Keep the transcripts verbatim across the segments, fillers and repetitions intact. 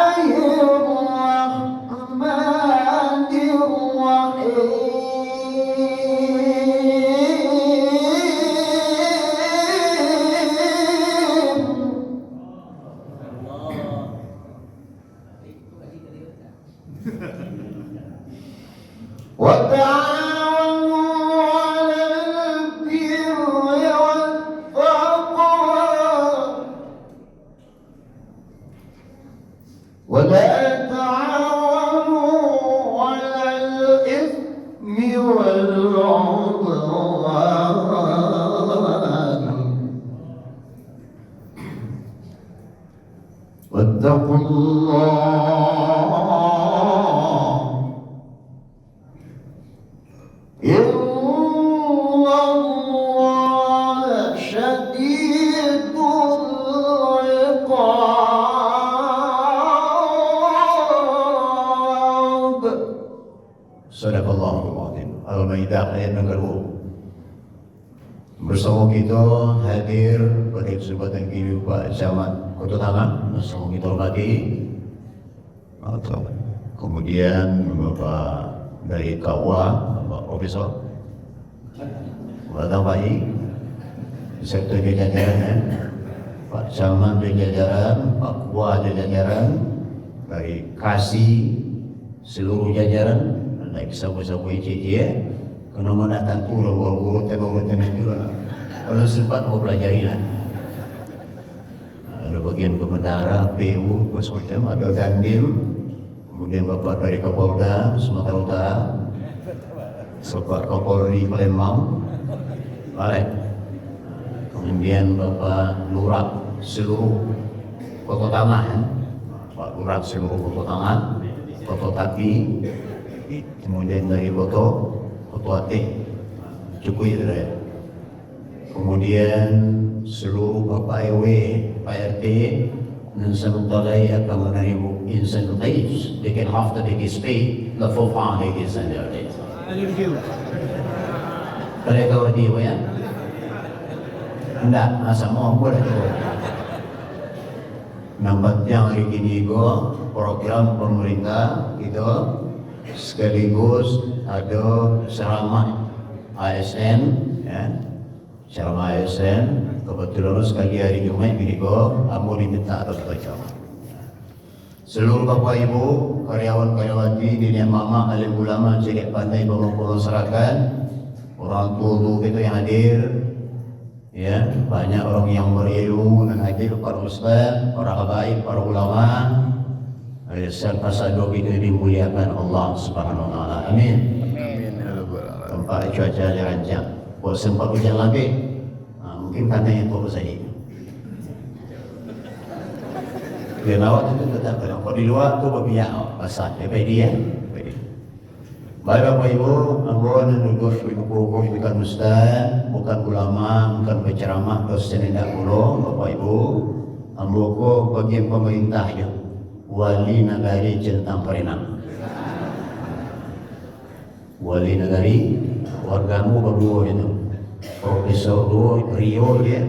Bismillahirrahmanirrahim. وتعاونوا على البر والتقوى ولا تعاونوا على الإثم والعدوان. واتقوا الله. إن الله شديد العقاب. Sadaqallahul Azim. Al-Maidah ayat nan kaduo. Basamo kito hadir pado kasempatan kini Pak Camat Koto Tangah, basamo kito hormati. Atau kemudian Bapak dari K U A, Bapak Profesor. Bapak Bayi, beserta jajaran, ya. Pak Camat jajaran, Pak Kua jajaran, dari Kasi, seluruh jajaran, naik sabu-sabu icik-icik, ya. Kena mana tantu lah, guru-guru, tengok-tengok juga. Kalau sempat mau pelajari lah. Ado bagian pembendahara, P U, macam-macam, ado Dandim, kemudian Bapak dari Kapolda Sumatera Utara, Bapak Kapolri Palembang, balik. Kemudian Bapak Lurah seluruh Koto Tangah, ya. Pak Lurah seluruh Koto Tangah, Koto Tapi, kemudian dari Koto, Koto Ateh, cukup itu dah, ya. Kemudian, seluruh Bapak R W, Pak R T, nan sabanta lai akan manarimo insentif, they can have to take his pay, the full pound they can send their pay. Kada tahu di, ya? Ndak, asa mau, boleh tu. Nan pantiang ari kini ko, program pamarintah kito, sekaligus ado ceramah A S N, ya. Ceramah A S N, kebetulan sakali ari Jumaik kini ko, ambo diminta atau dibaco. Seluruh Bapak Ibu, karyawan karyawati, niniak mamak, alim ulama, cadiak pandai, pamangku masyarakat, orang tua-tua kito yang hadir, ya, banyak orang yang berilmu nan hadir, para ustaz, para habaib, para ulama, ya, serta sadonyo kito dimuliakan Allah Subhanahu wa Taala. Amin. Amin, ya Rabbal Alamin. Tempat cuaca rancak. Kok sempat hujan lagi? Ha, mungkin karena yang tua saja. Biar lawak tu tetap, kalau kau di luar tu berpihak, oh, pasal dia pede, ya. Pede. Baik, Bapak Ibu, ambo nan duduak di buku hukum bukan ustaz, bukan ulama, bukan penceramah, dosen indak pulo, Bapak Ibu. Ambo ko bagian pemerintah je. Wali nagari centang parenang. Wali nagari, wargamu baduo itu. Profesor duo, Rio dia,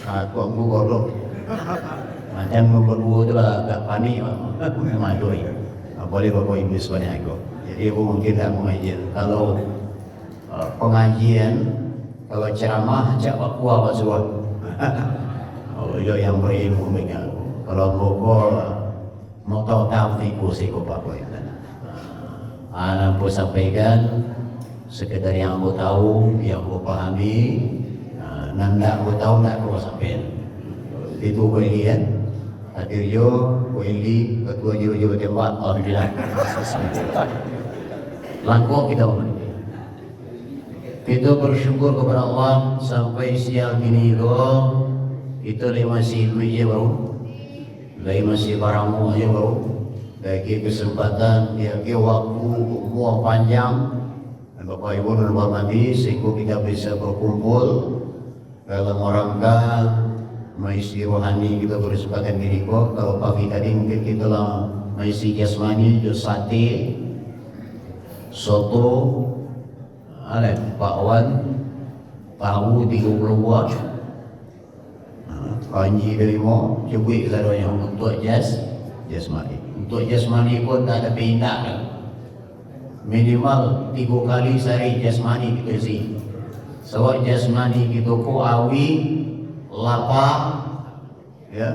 ah, Tuanku Godok. Macam baduo tu lah agak panik, malu. Ah, boleh Bapak Ibu sebanyak itu. Jadi, aku mungkin tak mengaji. Kalau, ah, pengajian, kalau ceramah, cak bakua basuah. Oh, iyo yang berilmu banyak. Kalau bokor, Mau tahu, tahu tipu siko pakai. Ah, nan ambo sampaikan, sekedar yang ambo tahu, yang ambo pahami, ah, nan ndak ambo tahu, ndak ambo sampaikan. Itu Ko Eli, kan? Hadir jo, Ko Eli, ketua Jiro-Jiro Tembak, alhamdulillah. Langkok kita, Bapak. Kita bersyukur kepada Allah, sampai siang kini ko, kita lai masih hidup je, Bapak. Lai masih baramo ajo, Bapak. Dibagi kesempatan, dibagi waktu, umua panjang, Bapak Ibu nan hormati, sehingga kita bisa berkumpul dalam rangka maisi rohani kita berkesempatan kini ko. Kalau pagi tadi mungkin kita lah maisi jasmani, jo sate, soto, aleh, bakwan, tahu tiga puluh buah. Ha, panji kalimo, cukuik sadonyo untuak jas. Jasmani. Untuak jasmani ko ndak ado pindah doh. Minimal tigo kali sahari jasmani kito isi. Sabab jasmani kito ko awi, lapa, ya.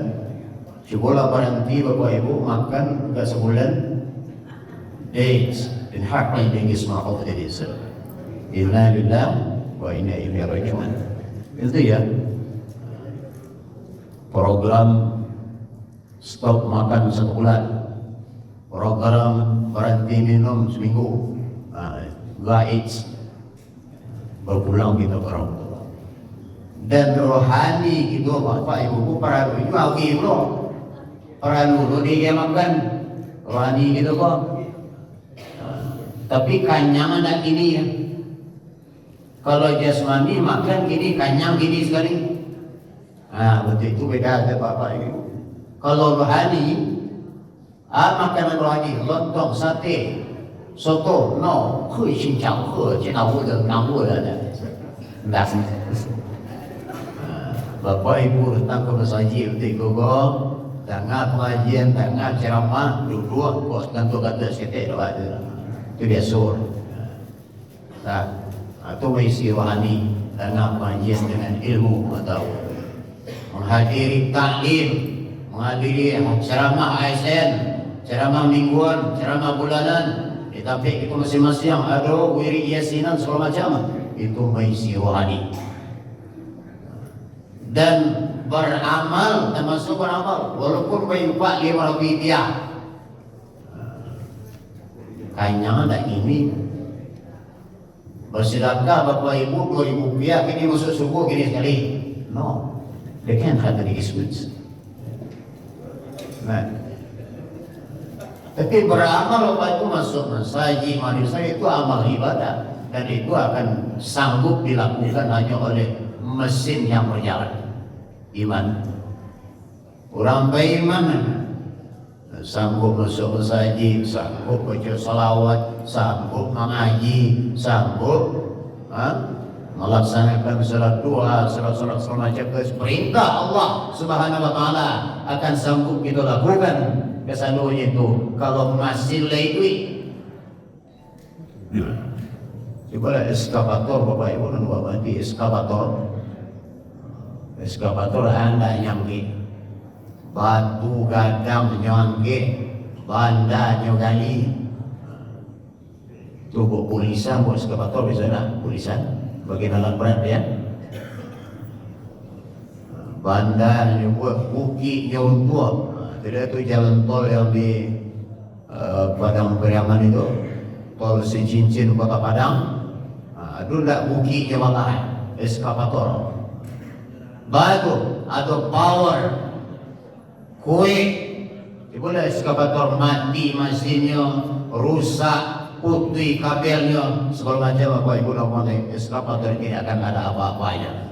Cubolah baranti Bapak Ibu makan agak sabulan. Dates, in hak Inggris maaf tadi. Inna lillahi wa inna ilaihi raji'un. Itu ya. Program stop makan sabulan, program baranti minum saminggu, ha, gaits, bapulang kito ka rumah. Dan rohani kito, Bapak Ibu, paralu juo awi pulo. Paralu lo didiamakan rohani kito ko. Ha, tapi kanyang ndak kini ya. Kalau jasmani makan kini, kanyang kini sakali. Ha, batua itu beda, kata Bapak Ibu. Kalau rohani, ah, makanan rohani, lontong, sate, soto, no, hui, cincang, hui, cina, hui, dan, dan, hui, dan, dan. Ndak. Ha, Bapak Ibu datang ka masajik batua itu ko, danga pangajian, danga ceramah, duduak, kok kantuk-kantuk saketek, doa tu. Itu biaso. Nah, itu maisi rohani, danga pangajian dengan ilmu pangatahuan. Manghadiri taklim, manghadiri ceramah A S N, ceramah mingguan, ceramah bulanan, di tampek kito masing-masing ado wirid yasinan sagalo macam, itu maisi rohani. Dan baramal, tamasuak baramal, walaupun baimpak limo ratuih rupiah. Kanyang ndak kini. Basadakah Bapak Ibu duo ribu rupiah, kini masuak subuah kini sakali. No. They can't have any excuse. Nah. Tapi baramal Bapak Ibu masuak masajik, majelis taklim itu amal ibadah. Dan itu akan sanggup dilakukan hanya oleh mesin yang berjalan. Iman. Urang baiman, sanggup masuak masajik, sanggup baco salawat, sanggup mangaji, sanggup, ha, malaksanakan salat duha, salat-salat sagalo macam tu, parintah Allah Subhanahu wa Taala akan sanggup kito lakukan kasaluruahnyo itu, kalau masih lai duit. Cubolah eskavator, Bapak Ibu, nan buek mati eskavator. Eskavator andak nyo angkek. Batu gadang nyo angkek, banda nyo gali. Tu buek pulisan, buek eskavator biaso nak, pulisan, bagian alat berat, ya. Banda nyo buek, bukik nyo untuak. Nah, tu dia tu jalan tol yang di, eh, Padang Pariaman itu, tol Sicincin Kota Padang. Nah, tu ndak bukik nyo balah, eskavator. Batu atau power. Kuek, cubolah eskavator mati masinnyo, rusak, putuih kabelnyo, sagalo macam, Bapak Ibu, namonyo eskavator tidak akan ada apa-apanya.